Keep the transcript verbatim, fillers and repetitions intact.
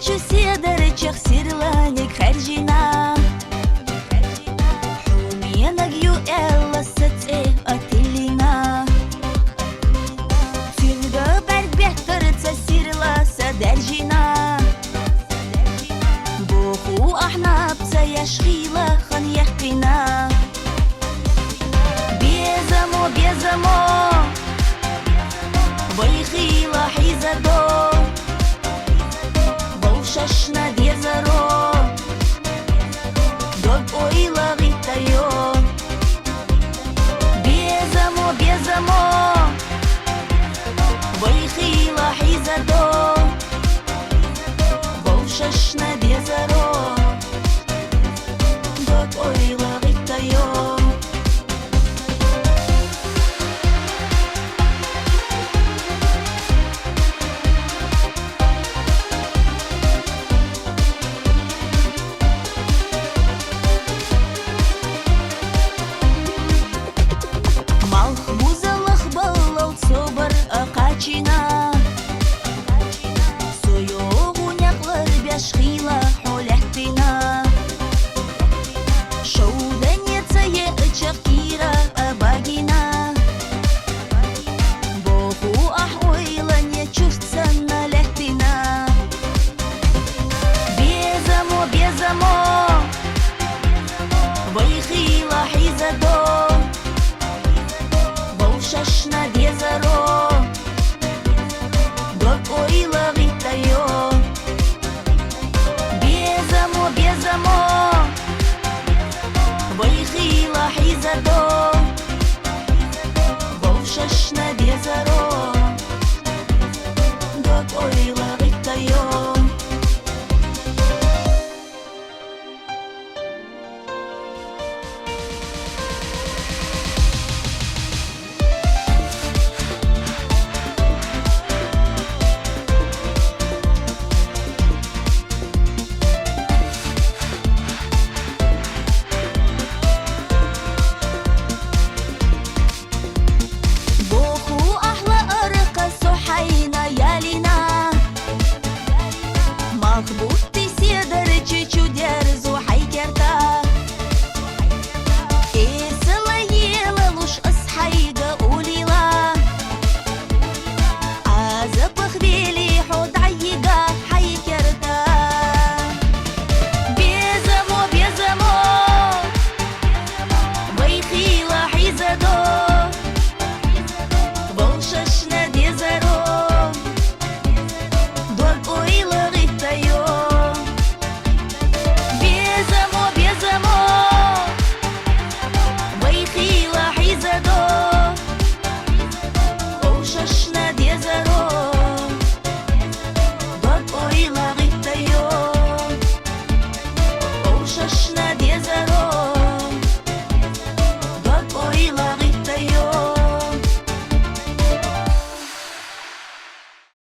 Чу седарчагӀ сирла ниг хьержина. Хьуненаг ю аьлла са цӀе а тиллина. Цуьнга бӀарг беттарца сирла са даьржина. Боху ахь наб ца еш хила хан яьккхина. Безамо, безамо, вай хила хьийзадо, вовшашна дезаро, дог ойла гӀиттайо. Безамо, безамо, вай хила хьийзадо, вовшашна дезаро, дог ойла гӀиттайо. Малх бузалах баллал собар а кхачина. Со йогӀу некълар беш хила хьо лаьттина. Шовдане ца еъча кира а багина. Боху ахь ойлане чурт санна лаьттина. Безамо, безамо, вай хила хьийзадо, вовшашна дезаро, дог ойла гӀиттайо. Безамо, безамо, вай хила хьийзадо, вовшашна дезаро,